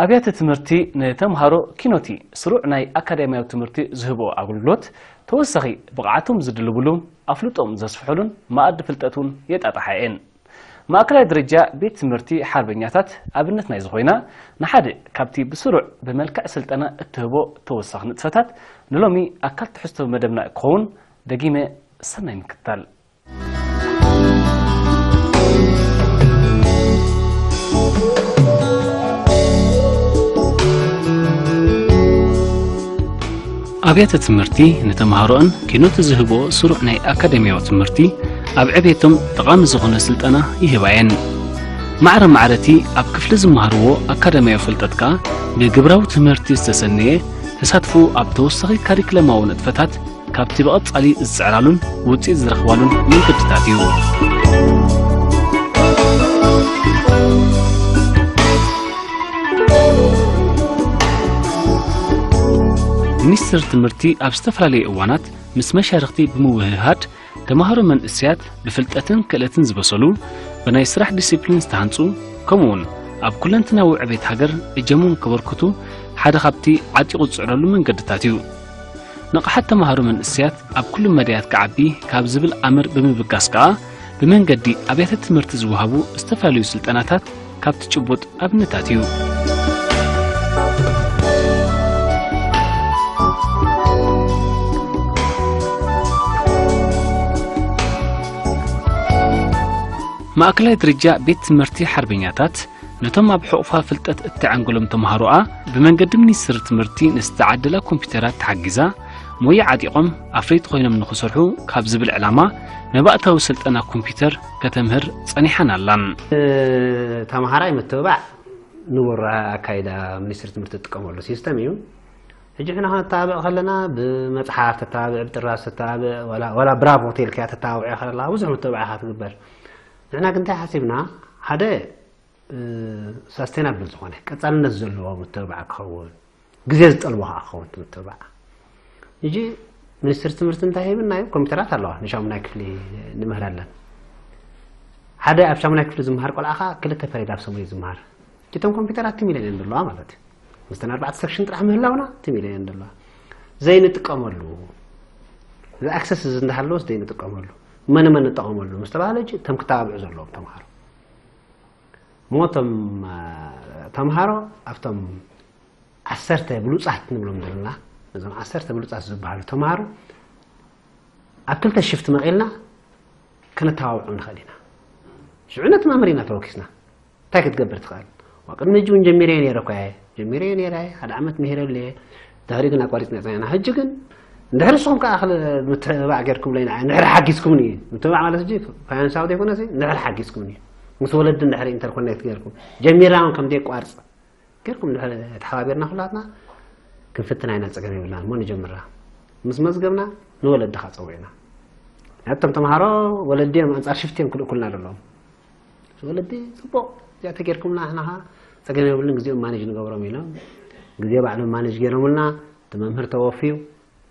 ኣብያተ ትምህርቲ ንተምሃሮ ኪኖቲ ስሩዕ ናይ ኣካዳሚያዊ ትምህርቲ ዝህቦ ኣገልግሎት ተወሳኺ ብቕዓቶም ዝድልብሉ፣ ኣፍልጦም ዘስፍሕሉን መኣዲ ፍልጠት እውን የጣጥሓ እየን። ማእከላይ ደረጃ ቤት ትምህርቲ ሓርበኛታት ኣብነት ናይ ዝኾይና ንሓደ ካብቲ ብስሩዕ ብመልክዕ ስልጠና እትህቦ ተወሳኺ ንጥፈታት ንሎሚ ኣካል ትሕዝቶ መደብና ክኸውን ደጊመ ሰናይ ምክትታል። ኣብያተ ትምህርቲ ንተምሃሮኣን ኪኖት ዝህቦ ስሩዕ ናይ ኣካደሚያዊ ትምህርቲ ኣብ ዕቤቶም ጠቓሚ ዝኾነ ስልጠና ይህባ እየን። ማዕረ ማዕረቲ ኣብ ክፍሊ ዝመሃርዎ ኣካደሚያዊ ፍልጠት ከኣ ብግብራዊ ትምህርቲ ዝተሰነየ ተሳትፎ ኣብ ተወሳኺ ካሪክለማዊ ንጥፈታት ካብቲ ብቐጻሊ ዝጽዕራሉን ውጽኢት ዝረኽባሉን መንገድታት እዩ። ሚኒስትር ትምህርቲ ኣብ ዝተፈላለዩ እዋናት ምስ መሻርኽቲ ብምውህሃድ ተምሃሮ መንእሰያት ብፍልጠትን ክእለትን ዝበሰሉ፣ ብናይ ስራሕ ዲሲፕሊን ዝተሃንጹ፣ ከምኡውን ኣብ ኩለንትናዊ ዕቤት ሃገር እጀሞም ከበርክቱ ሓደ ካብቲ ዓጢቑ ዝጽዕረሉ መንገድታት እዩ። ንቕሓት ተምሃሮ መንእሰያት ኣብ ኩሉ መዳያት ክዓቢ ካብ ዝብል ኣምር ብምብጋስ ከኣ ብመንገዲ ኣብያተ ትምህርቲ ዝወሃቡ ዝተፈላለዩ ስልጠናታት ካብቲ ጭቡጥ ኣብነታት እዩ። ማእከላይ ደረጃ ቤት ትምህርቲ ሓርበኛታት ነቶም ኣብ ሕቑፋ ፍልጠት እተዓንገሎም ተምሃሮኣ ብመንገዲ ሚኒስትሪ ትምህርቲ ንዝተዓደላ ኮምፒውተራት ተሓጊዛ ሞያ ዓጢቖም ኣፍረይቲ ኮይኖም ንኽሰርሑ ካብ ዝብል ዕላማ መባእታዊ ስልጠና ኮምፒውተር ከተምህር ጸኒሓን ኣላን። ተምሃራይ ምትብባዕ ንቡር ኣካይዳ ሚኒስትሪ ትምህርቲ ትጥቀመሉ ሲስተም እዩ። ሕጂ ንሕና ክነተባብዕ ከለና ብመጽሓፍ ተተባብዕ፣ ብጥራዝ ተተባብዕ፣ ዋላ፣ ዋላ ብራቮ ሆቴል ከያ ተተባብዕ ከለና ብዙሕ ምትብባዕ ኢኻ ትግበር። ንሕና ግን እንታይ ሓሲብና፣ ሓደ ሳስቴናብል ዝኾነ ቀጻልነት ዘለዎ ምትብባዕ ክኸውን፣ ግዜ ዝጠልቦ ከዓ ክኸውን እቲ ምትብባዕ። ሕጂ ሚኒስትሪ ትምህርቲ እንታይ ሂብና እዩ? ኮምፒውተራት ኣለዋ፣ ንሻሙናይ ክፍሊ ንምህረለን። ሓደ ኣብ ሻሙናይ ክፍሊ ዝምሃር ቆልዓ ከዓ ክልተ ፐሬድ ኣብ ሰሙን እዩ ዝምሃር። እቶም ኮምፒውተራት ትም ኢለን እየን ዘለዋ ማለት እዩ። ምስተን ኣርባዕተ ሰክሽን ጥራሕ ምህላውና ትም ኢለን እየን ዘለዋ። ዘይንጥቀመሉ፣ እዚ ኣክሰስ እዚ እንዳሃለወስ ዘይንጥቀመሉ፣ መን መን ንጠቐመሉ ምስ ተባሃለ ሕጂ እቶም ክተባብዑ ዘለዎም ተምሃሮ። እሞ እቶም፣ አ፣ ተምሃሮ ኣብቶም ዓሰርተ ብሉጻት ንብሎም ዘለና፣ ነዞም ዓሰርተ ብሉጻት ዝበሃሉ ተምሃሮ ኣብ ክልተ ሽፍት መቒልና ከነተባብዖም ንኽእል ኢና። ሽዑ ነቲ መምህር ኢና ተወኪስና። እንታይ ክትገብር ትኽእል? ዋ፣ ቅድሚ ሕጂ እውን ጀሚረዮ ነይረ እኮ እየ። ጀሚረዮ ነይረ፣ ሓደ ዓመት ምሂረሉ እየ። ድሕሪ ግን ኣቋሪጽና ጸኒሕና። ሕጂ ግን እንድሕር ንስኹም ከኣ ክል-፣ ምትብባዕ ጌርኩምለይ ንዓይ፣ እንድሕር ሓጊዝኩምኒ እዩ። ምትብባዕ ማለት ሕጂ ፋይናንሳዊ ዘይኮነሲ፣ እንድሕር ሓጊዝኩምኒ እዩ። ምስ ወለዲ እንድሕር ኢንተርኮኔክት ጌርኩም፣ ጀሚርና እውን ከም ዘይቋርጽ ጌርኩም እንድሕር ተሓባቢርና ኩላትና ክንፍትና ኢና፣ ጸገም የብልናን። እሞ ንጀምራ። ምስ መዝገብና ንወለዲ ኸኣ ጸዊዕና። እቶም ተምሃሮ ወለዲ እዮም ኣንጻር ሽፍት እዮም ክልእኩልና ዘለዎም። ወለዲ ጽቡቕ፣ እዚኣ ተጌርኩምና ንሕና ኸኣ ጸገም የብሉን፣ ግዜኦም ማኔጅ ንገብሮም ኢሎም፣ ግዜ ባዕሎም ማኔጅ ገይሮምልና፣ እቲ መምህር ተወፍዩ፣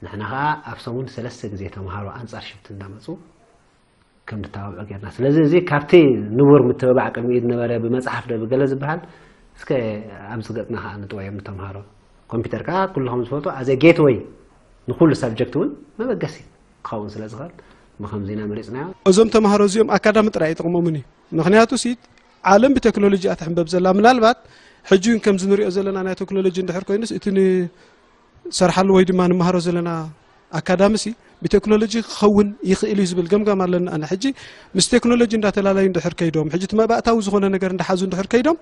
ንሕና ኸኣ ኣብ ሰሙን ሰለስተ ግዜ ተምሃሮ ኣንጻር ሽፍት እንዳመጹ ከም ንተባብዑ ጌርና። ስለዚ እዚ ካብቲ ንቡር ምትብባዕ ቅድሚ ኢድ ነበረ፣ ብመጽሓፍ ዶ ብገለ ዝበሃል፣ እስከ ኣብዚ ገጽና ኸኣ ንጥወዮም ንተምሃሮ። ኮምፒውተር ከኣ ኩሉ ከም ዝፈልጦ ኣዘ ጌትወይ ንኹሉ ሳብጀክት እውን መበገሲ ክኸውን ስለ ዝኽእል ብኸምዚ ኢና መሪጽናዮ። እዞም ተምሃሮ እዚኦም ኣካዳሚ ጥራይ ኣይጠቕሞምን እዩ። ምኽንያቱ ሲ ዓለም ብቴክኖሎጂ እያ ትሕንበብ ዘላ። ምናልባት ሕጂ እውን ከምዚ ንሪኦ ዘለና ናይ ቴክኖሎጂ እንድሕር ኮይኑስ እቲ ንሰርሓሉ ወይ ድማ ንመሃሮ ዘለና ኣካዳሚ ሲ ብቴክኖሎጂ ክኸውን ይኽእል እዩ ዝብል ገምጋም ኣለኒ ኣነ። ሕጂ ምስ ቴክኖሎጂ እንዳተላለዩ እንድሕር ከይዶም፣ ሕጂ እቲ መባእታዊ ዝኾነ ነገር እንዳሓዙ እንድሕር ከይዶም፣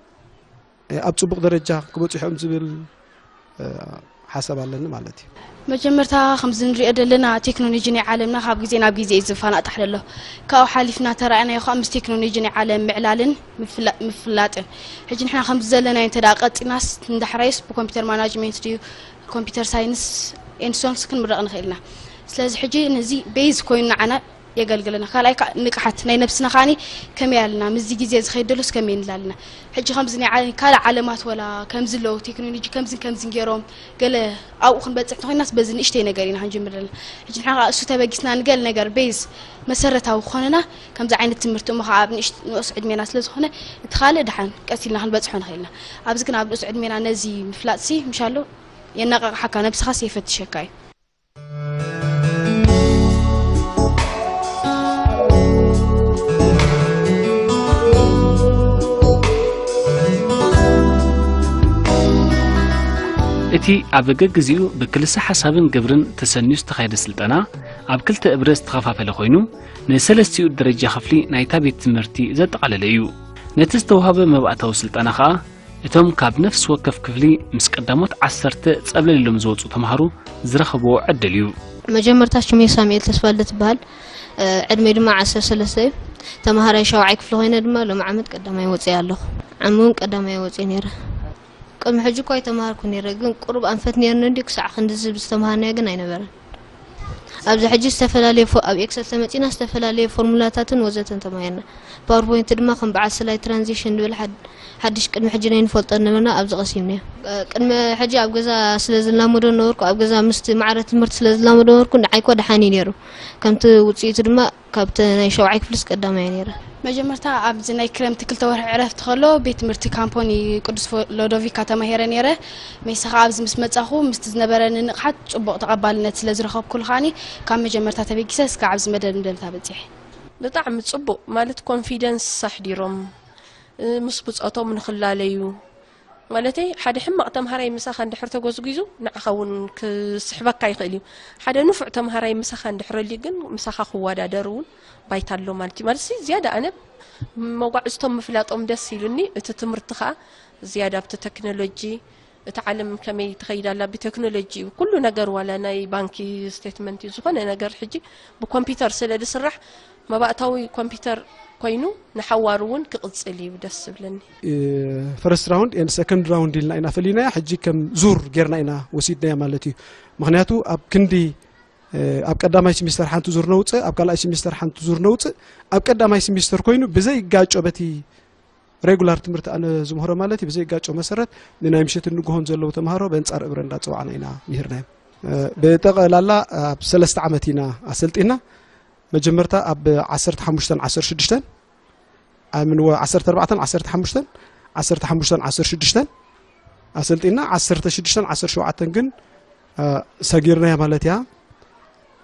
እ፣ ኣብ ጽቡቕ ደረጃ ክበጽሑ እዮም ዝብል፣ እ፣ ሓሳብ ኣለኒ ማለት እዩ። መጀመርታ ከምዚ ንሪኦ ዘለና ቴክኖሎጂ ናይ ዓለምና ካብ ግዜ ናብ ግዜ እዩ ዝፈናጣሕ ዘሎ። ካብኡ ሓሊፍና ተራእናዮ ከዓ ምስ ቴክኖሎጂ ናይ ዓለም ምዕላልን ምፍላ-፣ ምፍላጥን። ሕጂ ንሕና ከምዚ ዘለናዮ እንተ ደኣ ቀጺናስ ንዳሕራይስ ብኮምፒውተር ማናጅመንት ድዩ ኮምፒውተር ሳይንስ ኤንድ ሶንስ ክንምረቕ ንኽእል ኢና። ስለዚ ሕጂ ነዚ ቤዝ ኮይኑ ንዓና የገልግለና። ካልኣይ ከዓ ንቕሓት ናይ ነብስና ከዓኒ ከመይ ኣለና፣ ምስዚ ግዜ ዝኸይድ ደሎስ ከመይ ንላልና። ሕጂ ከምዚ ናይ ዓለ-፣ ካልእ ዓለማት ወላ ከምዚ ኣለዉ ቴክኖሎጂ ከምዝን ከምዝን ገይሮም ገለ ኣብኡ ክንበጽሕ እንተኾይናስ በዚ ንእሽተይ ነገር ኢና ክንጅምር ዘለና። ሕጂ ንሕና ከዓ እሱ ተበጊስና ንገለ ነገር ቤዝ መሰረታዊ ክኾነና ከምዚ ዓይነት ትምህርቲ እሞ ከዓ ኣብ ንእሽ-፣ ንኡስ ዕድሜና ስለ ዝኾነ እቲ ካልእ ደሓን ቀስ ኢልና ክንበጽሖ ንኽእል ኢና። ኣብዚ ግን ኣብ ንኡስ ዕድሜና ነዚ ምፍላጥሲ ምሻሎ የነቃቕሓካ፣ ነብስኻስ የፈትሸካ እዩ። እቲ ኣብ ገግዜኡ ብክልሰ ሓሳብን ግብርን ተሰንዩ ዝተኻየደ ስልጠና ኣብ ክልተ እብረ ዝተኸፋፈለ ኮይኑ ንሰለስቲኡ ደረጃ ክፍሊ ናይታ ቤት ትምህርቲ ዘጠቓለለ እዩ። ነቲ ዝተዋሃበ መባእታዊ ስልጠና ኸኣ እቶም ካብ ነፍሲ ወከፍ ክፍሊ ምስ ቀዳሞት ዓሰርተ ጸብለል ኢሎም ዝወጹ ተምሃሮ ዝረኸብዎ ዕድል እዩ። መጀመርታ ሽመይ ሳሙኤል ተስፋልደ ትበሃል። ዕድመይ ድማ ዓሰርተ ሰለስተ እዩ። ተምሃራይ ሻውዓይ ክፍሊ ኮይነ ድማ ሎሚ ዓመት ቀዳማይ ወፅየ ኣለኹ። ዓሚ እውን ቀዳማይ ወፅየ ነይረ። ቅድሚ ሕጂ እኳ ኣይተምሃርኩ ነይረ፣ ግን ቁሩብ ኣንፈት ነይርኒ እንዲ ክሳዕ ክንድዚ ዝተምሃርናዮ ግን ኣይነበረን። ኣብዚ ሕጂ ዝተፈላለየ ፎ- ኣብ ኤክሰል ተመፂና ዝተፈላለየ ፎርሙላታትን ወዘተን ተማሂርና። ፓወርፖይንት ድማ ከም በዓል ስላይ ትራንዚሽን ንብል ሓድ- ሓድሽ ቅድሚ ሕጂ ናይ ንፈልጦ ነበርና ኣብዚ ቀሲምናዮ። ቅድሚ ሕጂ ኣብ ገዛ ስለ ዝላመዶ ነበርኩ፣ ኣብ ገዛ ምስቲ ማዕረ ትምህርቲ ስለ ዝላመዶ ነበርኩ፣ ንዓይ እኳ ደሓን እዩ ነይሩ። ከምቲ ውፅኢቱ ድማ ካብቲ ናይ ሸውዓይ ክፍልስ ቀዳማይ እየ ነይረ። መጀመርታ ኣብዚ ናይ ክረምቲ ክልተ ወርሒ ዕረፍቲ ከሎ ቤት ትምህርቲ ካምፖኒ ቅዱስ ፎ- ሎዶቪካ ተማሂረ ነይረ። ሜሳ ከዓ ኣብዚ ምስ መጻኹ ምስቲ ዝነበረኒ ንቕሓት ጽቡቕ ተቐባልነት ስለ ዝረኸብኩሉ ከዓኒ ካብ መጀመርታ ተበጊሰ እስካዕ ኣብዚ መደምደምታ በጺሐ። ብጣዕሚ ጽቡቕ ማለት ኮንፊደንስ ኣሕዲሮም ምስ ብጾቶም ንኽላለዩ ማለተይ ሓደ ሕማቕ ተምሃራይ ምሳኻ እንድሕር ተጎዝጒዙ ንዓኻ እውን ክስሕበካ ይኽእል እዩ። ሓደ ንፉዕ ተምሃራይ ምሳኻ እንድሕር ኣልዩ ግን ምሳኻ ክወዳደር እውን ባይታ ኣሎ ማለት እዩ። ማለት ዝያዳ ኣነ መጓዕዝቶም ምፍላጦም ደስ ኢሉኒ። እቲ ትምህርቲ ከዓ ዝያዳ ኣብቲ ቴክኖሎጂ እቲ ዓለም ከመይ ትኸይድ ኣላ ብቴክኖሎጂ እዩ ኩሉ ነገር ዋላ ናይ ባንኪ ስቴትመንት እዩ ዝኾነ ነገር ሕጂ ብኮምፒውተር ስለ ዝስራሕ መባእታዊ ኮምፒውተር ኮይኑ ንሓዋሩ እውን ክቕፅል እዩ ደስ ዝብለኒ። First round and second round ኢልና ኢና ፈሊናያ ሕጂ ከም ዙር ጌርና ኢና ወሲድናያ ማለት እዩ። ምክንያቱ ኣብ ክንዲ ኣብ ቀዳማይ ሲሚስተር ሓንቲ ዙር ነውፅእ፣ ኣብ ካልኣይ ሲሚስተር ሓንቲ ዙር ነውፅእ። ኣብ ቀዳማይ ሲሚስተር ኮይኑ ብዘይጋጮ በቲ ሬጉላር ትምህርቲ ኣነ ዝምህሮ ማለት እዩ ብዘይጋጮ መሰረት ንናይ ምሸትን ንግሆን ዘለዉ ተምሃሮ በንፃር እብረ እንዳፀዋዕና ኢና ምሂርናዮም። ብጠቕላላ ኣብ ሰለስተ ዓመት ኢና ኣሰልጢና። መጀመርታ ኣብ ዓሰርተ ሓሙሽተን ዓሰርተ ሽዱሽተን ኣምንዎ ዓሰርተ ኣርባዕተን ዓሰርተ ሓሙሽተን ዓሰርተ ሓሙሽተን ዓሰርተ ሽዱሽተን ኣሰልጢና ዓሰርተ ሽዱሽተን ዓሰርተ ሸውዓተን ግን ሰጊርናያ ማለት እያ።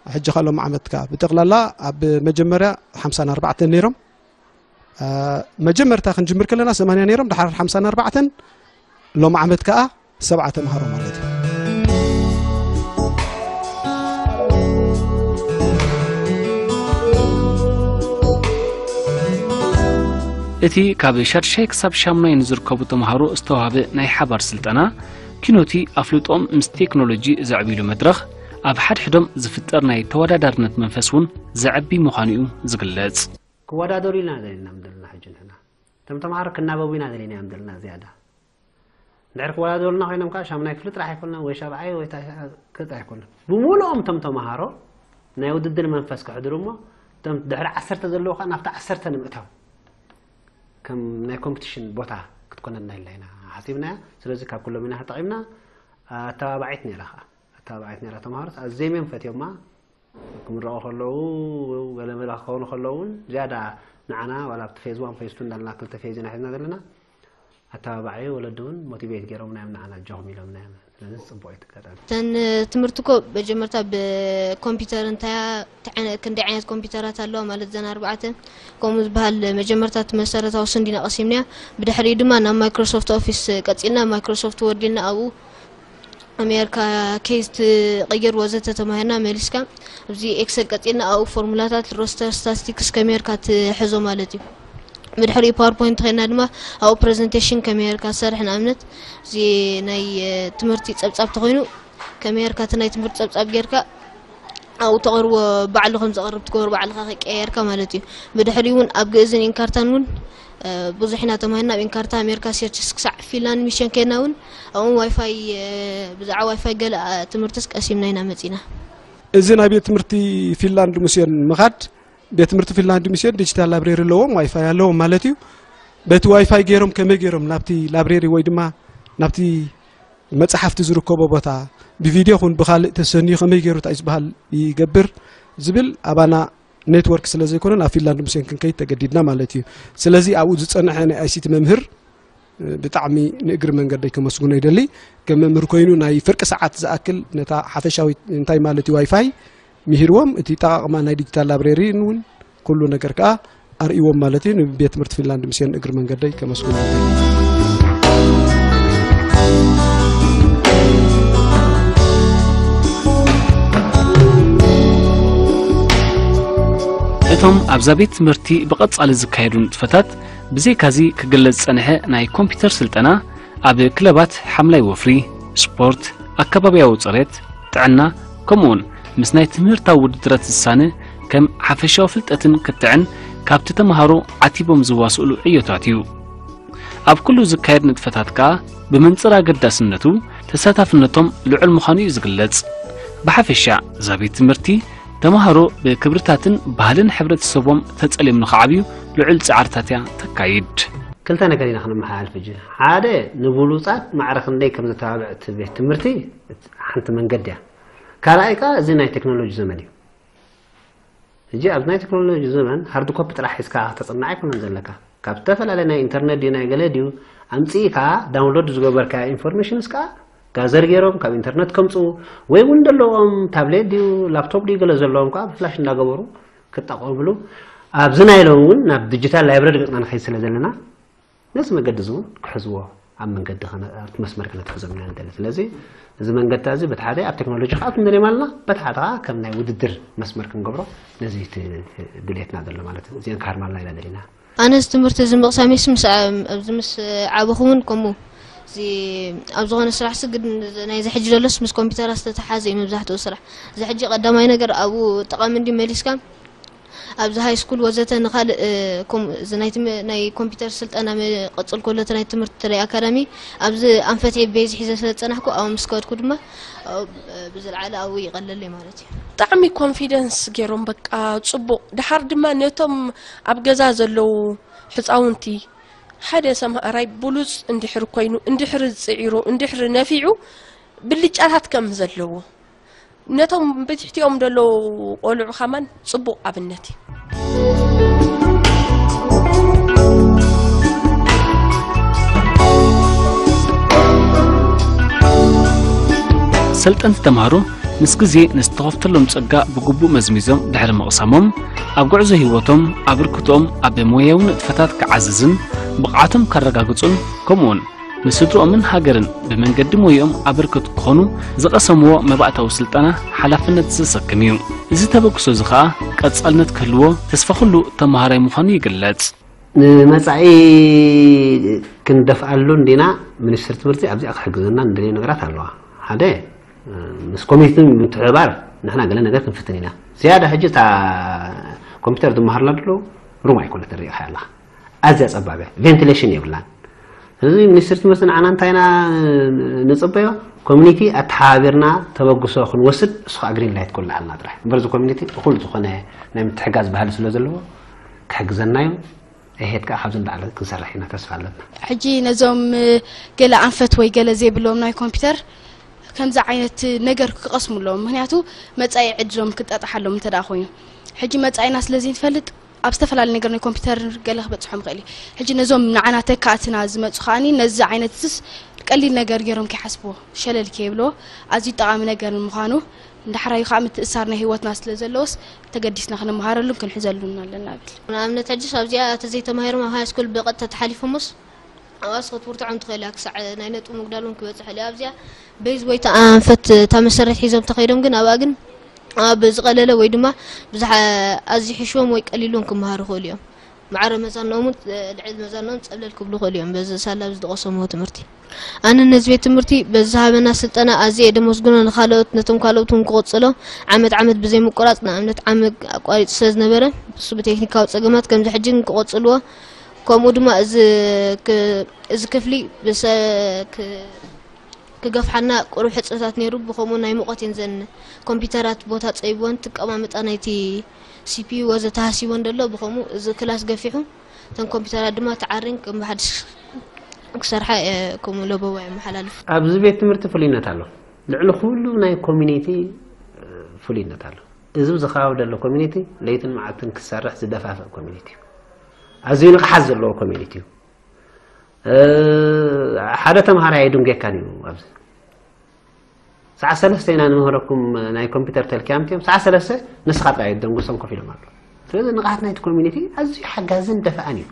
ሕጂ ካልኦም ዓመት ከዓ ብጠቕላላ ኣብ መጀመርያ ሓምሳን ኣርባዕተን ነይሮም። መጀመርታ ክንጅምር ከለና ሰማንያ ነይሮም፣ ድሓር ሓምሳን ኣርባዕተን ሎም ዓመት ከዓ ሰብዓ ተምሃሮ ማለት እዩ። እቲ ካብ ሻድሻይ ክሳብ ሻሙናይ ንዝርከቡ ተምሃሮ ዝተዋህበ ናይ ሓባር ስልጠና ኪኖቲ ኣፍልጦም ምስ ቴክኖሎጂ ዘዕብይሉ መድረኽ ኣብ ሓድሕዶም ዝፍጠር ናይ ተወዳዳርነት መንፈስ እውን ዘዕቢ ምዃኑ እዩ ዝግለጽ። ክወዳደሩ ኢና ደሊና ምደልና ሕጂ ንሕና እቶም ተምሃሮ ክናበቡ ኢና ደሊናዮም ዘለና ዝያዳ እንድሕር ክወዳደሩልና ኮይኖም ከዓ ሻሙናይ ክፍሊ ጥራሕ ኣይኮንና ወይ ሻብዓይ ወይ ታሽዓይ ክልተ ኣይኮንና ብምሉኦም እቶም ተምሃሮ ናይ ውድድር መንፈስ ከሕድሩ እሞ እቶም ድሕሪ ዓሰርተ ዘለዉ ከዓ ናብቲ ዓሰርተ ንምእታው ከም ናይ ኮምፒቲሽን ቦታ ክትኮነልና ኢልና ኢና ሓሲብናያ ስለዚ ካብ ኩሎም ኢና ተጠቂምና ኣተባባዒት ነይራ ከዓ ኣተባባዒት ነይራ ተምሃሮስ ኣዘይምዮም ፈትዮማ ክምረቑ ከለዉ ገለ መለ ክኾኑ ከለዉ እውን ዝያዳ ንዓና ዋላ ኣብቲ ፌዝ ዋን ፌዝ ቱ እንዳልና ክልተ ፌዝ ኢና ሒዝና ዘለና ኣተባባዒ ወለዲ እውን ሞቲቬት ገይሮምና እዮም ንዓና ኣጆኹም ኢሎምና እዮም ስለዚ ፅቡቅ እዩ ትጋጣሚ እተን ትምህርቲ እኮ መጀመርታ ብኮምፒውተር እንታይ ክንደይ ዓይነት ኮምፒውተራት ኣለዋ ማለት ዘን ኣርባዕተ ከምኡ ዝበሃል መጀመርታ እቲ መሰረታዊ ስንዲና ቀሲምናያ ብድሕሪኡ ድማ ናብ ማይክሮሶፍት ኦፊስ ቀፂልና ማይክሮሶፍት ወርድ ኢልና ኣብኡ ኣሜርካ ኬዝ ትቕይር ወዘተ ተማሂርና መሊስካ ኣብዚ ኤክሰል ቀፂልና ኣብኡ ፎርሙላታት ሮስተር ስታስቲክስ ከመይ ጌርካ ትሕዞ ማለት እዩ ብድሕሪኡ ፓወርፖይንት ተኸይድና ድማ ኣብኡ ፕረዘንቴሽን ከመይ ጌርካ ትሰርሕ ንኣብነት እዚ ናይ ትምህርቲ ፀብፃብ ተኾይኑ ከመይ ጌርካ እቲ ናይ ትምህርቲ ፀብፃብ ጌርካ ኣብኡ ተቕርቦ ባዕሉ ከም ዘቕርብ ትገብሮ ባዕልኻ ከይቀያየርካ ማለት እዩ ብድሕሪኡ እውን ኣብ ግእዝን ኢንካርታን እውን ብዙሕ ኢና ተማሂርና ኣብ ኢንካርታ ኣሜሪካ ሴርችስ ክሳዕ ፊንላንድ ሚሽን ከይድና እውን ኣብኡ ዋይፋይ ብዛዕባ ዋይፋይ ገለ ትምህርትስ ቀሲምና ኢና መፂና እዚ ናይ ቤት ትምህርቲ ፊንላንድ ሙሴን ምኻድ ቤት ትምህርቲ ፊንላንድ ሚስዮን ዲጂታል ላይብሬሪ ኣለዎም፣ ዋይፋይ ኣለዎም ማለት እዩ። በቲ ዋይፋይ ገይሮም ከመይ ገይሮም ናብቲ ላይብሬሪ ወይ ድማ ናብቲ መጽሓፍቲ ዝርከቦ ቦታ ብቪድዮ ኹን ብኻልእ ተሰንዩ ከመይ ገይሩ እንታይ ዝበሃል ይገብር ዝብል ኣባና ኔትወርክ ስለ ዘይኮነ ናብ ፊንላንድ ሚስዮን ክንከይድ ተገዲድና ማለት እዩ። ስለዚ ኣብኡ ዝጸንሐ ናይ ኣይሲቲ መምህር ብጣዕሚ ንእግሪ መንገደይ ከመስግኖ ይደሊ። ከም መምህር ኮይኑ ናይ ፍርቂ ሰዓት ዝኣክል ነታ ሓፈሻዊት እንታይ ማለት እዩ ዋይፋይ ምሂርዎም፣ እቲ ጠቓቕማ ናይ ዲጂታል ላይብሬሪ እውን ኩሉ ነገር ከኣ ኣርእይዎም ማለት እዩ። ንቤት ትምህርቲ ፊንላንድ ሚስዮን እግሪ መንገደይ ከመስግኖ ይደሊ። እቶም ኣብዛ ቤት ትምህርቲ ብቐጻሊ ዝካየዱ ንጥፈታት ብዘይካዚ ክግለጽ ዝጸንሐ ናይ ኮምፒተር ስልጠና ኣብ ክለባት ሓምላይ ወፍሪ፣ ስፖርት፣ ኣከባብያዊ ጽሬት፣ ጥዕና፣ ከምኡውን ምስ ናይ ትምህርታዊ ውድድራት ዝሳነ ከም ሓፈሻዊ ፍልጠትን ክትዕን ካብቲ ተመሃሮ ዓቲቦም ዝዋስእሉ ዕዮታት እዩ። ኣብ ኩሉ ዝካየድ ንጥፈታት ከኣ ብመንጽር ኣገዳስነቱ ተሳታፍነቶም ልዑል ምዃኑ እዩ ዝግለጽ። ብሓፈሻ እዛ ቤት ትምህርቲ ተመሃሮ ብክብርታትን ባህልን ሕብረተሰቦም ተጸሊዮም ንኽዓብዩ ልዑል ጻዕርታት እያ ተካይድ። ክልተ ነገር ኢና ክንመሓላልፍ ሕጂ። ሓደ ንብሉጻት ማዕረ ክንደይ ከም ዘተባብዕ እቲ ቤት ትምህርቲ ሓንቲ መንገዲ እያ። ካልኣይ ከኣ እዚ ናይ ቴክኖሎጂ ዘመን እዩ። ሕጂ ኣብዚ ናይ ቴክኖሎጂ ዘመን ሃርድ ኮፒ ጥራሕ ሒዝካ ከተጽንዕ ኣይኮነን ዘለካ። ካብ ዝተፈላለየ ናይ ኢንተርነት ድዩ ናይ ገለ ድዩ ኣምጺእካ ዳውንሎድ ዝገበርካዮ ኢንፎርሜሽንስ ከኣ ጋዘር ገይሮም ካብ ኢንተርነት ከምጽኡ ወይ እውን ዘለዎም ታብሌት ድዩ ላፕቶፕ ድዩ ገለ ዘለዎም ከኣ ብፍላሽ እንዳገበሩ ክጠቐምሉ ኣብዚ ናይ ሎም እውን ናብ ዲጂታል ላይብረሪ ገጽና ንኸይድ ስለ ዘለና ነዚ መገዲ እዚ እውን ክሕዝዎ ኣብ መንገዲ ኣብቲ መስመር ከነትሕዞም ኢና ንደሊ። ስለዚ እዚ መንገድታ እዚ በቲ ሓደ ኣብ ቴክኖሎጂ ከዓ ክንደልዮም ኣለና፣ በቲ ሓደ ከዓ ከም ናይ ውድድር መስመር ክንገብሮ ነዚ ድሌትና ዘሎ ማለት እዩ። እዚአን ክሃርማልና ኢና ደሊና። ኣነስ ትምህርቲ እዚ ምቕሳመይስ ምስ ኣብዚ ምስ ዓበኹ እውን ከምኡ እዚ ኣብ ዝኾነ ስራሕሲ ግድ ናይዚ ሕጂ ዘሎስ ምስ ኮምፒውተራት ዝተተሓሓዘ እዩ መብዛሕትኡ ስራሕ። እዚ ሕጂ ቀዳማይ ነገር ኣብኡ ጠቓሚ እንዲ መሊስካ ኣብዚ ሃይ ስኩል ወዘተ ንኻልእ ከምኡ እዚ ናይ ትም ናይ ኮምፒውተር ስልጠና መቐጽል ከሎ እቲ ናይ ትምህርቲ ትረይ ኣካዳሚ ኣብዚ ኣንፈት ሒበ እዚ ሒዘ ስለ ዝጸናሕኩ ኣብኡ ምስ ከድኩ ድማ ኣብኡ ብዝለዓለ ኣብኡ ይቐለለይ ማለት እዩ። ብጣዕሚ ኮንፊደንስ ገይሮም በቃ ጽቡቕ። ደሓር ድማ ነቶም ኣብ ገዛ ዘለዉ ሕጻውንቲ ሓደ ሰምሃራይ ብሉጽ እንድሕር ኮይኑ እንድሕር ጽዒሩ እንድሕር ነፊዑ ብልጫታት ከም ዘለዎ ነቶም ብትሕቲኦም ዘለዉ ቆልዑ ኸማን ጽቡቕ ኣብነት እዩ። ሰልጠንቲ ተምሃሮ ምስ ግዜ ንዝተኸፍተሎም ጸጋ ብግቡእ መዝሚዞም ድሕሪ ምቕሳሞም ኣብ ጉዕዞ ህይወቶም ኣበርክቶኦም ኣብ ሞያዊ ንጥፈታት ክዓዝዝን ብቕዓቶም ከረጋግጹን ከምኡውን ንስድርኦምን ሃገርን ብመንገዲ ሞይኦም ኣበርክት ክኾኑ ዝቐሰምዎ መባእታዊ ስልጠና ሓላፍነት ዘሰክም እዩ። እዚ ተበግሶ እዚ ኸኣ ቀጻልነት ክህልዎ ተስፋ ኩሉ ተመሃራይ ምዃኑ ይግለጽ። ንመጻኢ ክንደፍኣሉ እንዲና ሚኒስትሪ ትምህርቲ ኣብዚኣ ክሕግዘና ንደልዮ ነገራት ኣለዋ። ሓደ ምስ ኮሚኒቲ ምትሕብባር ንሕና ገለ ነገር ክንፍትን ኢና። ዝያዳ ሕጂ እታ ኮምፒውተር ዝመሃርላ ዘሎ ሩም ኣይኮነትን ሪኢኻያ ኣለኻ። ኣዝያ ጸባብ እያ፣ ቬንቲሌሽን የብላን። ስለዚ ሚኒስትሪ ትምህርቲ ንዓና እንታይ ኢና ንጽበዮ? ኮሚኒቲ ኣተሓባቢርና ተበግሶ ክንወስድ እሱ ከዓ ግሪን ላይት ክወልዓልና ጥራሕ እምበር እዚ ኮሚኒቲ እኹል ዝኾነ ናይ ምትሕጋዝ ባህሊ ስለ ዘለዎ ክሕግዘና እዩ። ኣሄድ ከዓ ካብዚ ንላዕሊ ክንሰርሕ ኢና ተስፋ ኣለና። ሕጂ ነዞም ገለ ኣንፈት ወይ ገለ ዘይብሎም ናይ ኮምፒተር ከምዚ ዓይነት ነገር ክቐስሙ ኣለዎም። ምክንያቱ መጻኢ ዕድሎም ክጣጣሓሎም እንተ ደኣ ኮይኑ ሕጂ መጻኢና ስለ ዘይንፈልጥ ኣብ ዝተፈላለዩ ነገር ናይ ኮምፒተር ገለ ክበጽሖም ይኽእል እዩ። ሕጂ ነዞም ንዓና ተካእትና ዝመጹ ከኣኒ ነዚ ዓይነት ዝስ ቀሊል ነገር ገይሮም ከይሓስብዎ ሸለል ከይብልዎ ኣዝዩ ጠቓሚ ነገር ንምዃኑ ንዳሕራዩ ከዓ ምትእሳር ናይ ህይወትና ስለ ዘለዎስ ተገዲስና ክንመሃረሉን ክንሕዘሉን ኣለና እብል። ንኣብነት ሕጅስ ኣብዚኣ ተዘይተማሂሮም ኣብ ሃይስኩል ብቐጥታ ተሓሊፎምስ ኣብኣስ ክትብርትዖም ትኽእል እያ ክሳዕ ናይ ነጥቢ ምጉዳል እውን ክበፅሕ እልዩ ኣብዚኣ በይዝ ወይ ተኣንፈት እታ መሰረት ሒዞም ተኸይዶም ግን ኣብኣ ግን ኣብ ዝቐለለ ወይ ድማ ብዙሕ ኣዝዩ ሕሽዎም ወይ ቀሊሎም ክመሃሩ ይኽእሉ እዮም። ማዕረ መዛንኦም እውን ልዕሊ መዛንኦም ፀብለል ክብሉ ይኽእሉ እዮም በዚ ሳላ ኣብዚ ዝቐሰምዎ ትምህርቲ። ኣነ ነዚ ቤት ትምህርቲ በዚ ዝሃበና ስልጠና ኣዝየ እየ ደመስግኖ ንኻልኦት ነቶም ካልኦት እውን ክቕፅሎ ዓመት ዓመት ብዘይምቁራፅ ንኣብነት ዓመት ኣቋሪፁ ስለ ዝነበረ ንሱ ብቴክኒካዊ ፀገማት ከምዚ ሕጂ ግን ክቕፅልዎ ከምኡ ድማ እዚ እዚ ክፍሊ ብሰ ክገፍሓና ቁሩብ ሕጽረታት ነይሩ። ብኸምኡ ናይ ሙቐት እየን ዘን ኮምፒውተራት ቦታ ጸይብወን ትቀማምጣ ናይቲ ሲፒዩ ወዘተ ሃሲቦን ደሎ። ብኸምኡ እዚ ክላስ ገፊሑ እተን ኮምፒውተራት ድማ ተዓሪን ከም ብሓድሽ ክሰርሓ እየ ከምኡ ለበዋ የመሓላልፍ። ኣብዚ ቤት ትምህርቲ ፍሉይነት ኣሎ። ልዕሊ ኩሉ ናይ ኮሚኒቲ ፍሉይነት ኣሎ። እዚ ኣብዚ ከባቢ ዘሎ ኮሚኒቲ ለይትን መዓልትን ክሰርሕ ዝደፋፍእ ኮሚኒቲ እዩ። ኣዝዩ ንቕሓት ዘለዎ ኮሚኒቲ እዩ። ሓደ ተምሃራይ ኣይድንጌካን እዩ። ኣብዚ ሰዓት ሰለስተ ኢና ንምህረኩም ናይ ኮምፒውተር ተልኪያም እዮም። ሰዓት ሰለስተ ንስኻ ጥራይ ደንጉሶም ኮፍ ኢሎም ኣሎ። ስለዚ ንቕሓት ናይቲ ኮሚኒቲ ኣዝዩ ሓጋዝን ደፋእን እዩ።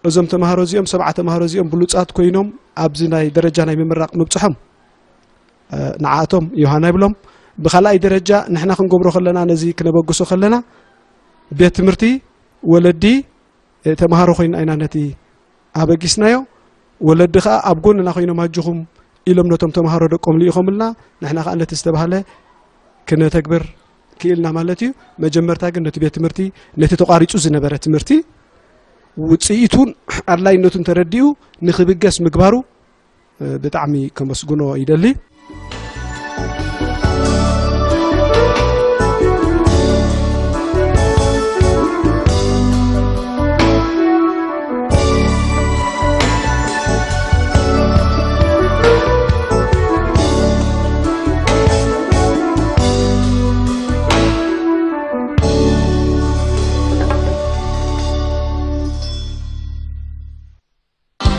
እዞም ተምሃሮ እዚኦም ሰብዓ ተምሃሮ እዚኦም ብሉጻት ኮይኖም ኣብዚ ናይ ደረጃ ናይ ምምራቕ ምብጽሖም ንዓኣቶም ዮሃና ይብሎም። ብኻልኣይ ደረጃ ንሕና ክንገብሮ ከለና ነዚ ክነበግሶ ከለና ቤት ትምህርቲ ወለዲ ተምሃሮ ኮይና ኢና ነቲ ኣበጊስናዮ። ወለዲ ከኣ ኣብ ጎንና ኮይኖም ኣጆኹም ኢሎም ነቶም ተምሃሮ ደቆም ልኢኾምልና፣ ንሕና ከኣ ነቲ ዝተባህለ ክነተግብር ክኢልና ማለት እዩ። መጀመርታ ግን ነቲ ቤት ትምህርቲ ነቲ ተቋሪጹ ዝነበረ ትምህርቲ ውጽኢቱን ኣድላይነቱን ተረዲኡ ንክብገስ ምግባሩ ብጣዕሚ ከመስግኖ ይደሊ።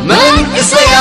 መንእሰያ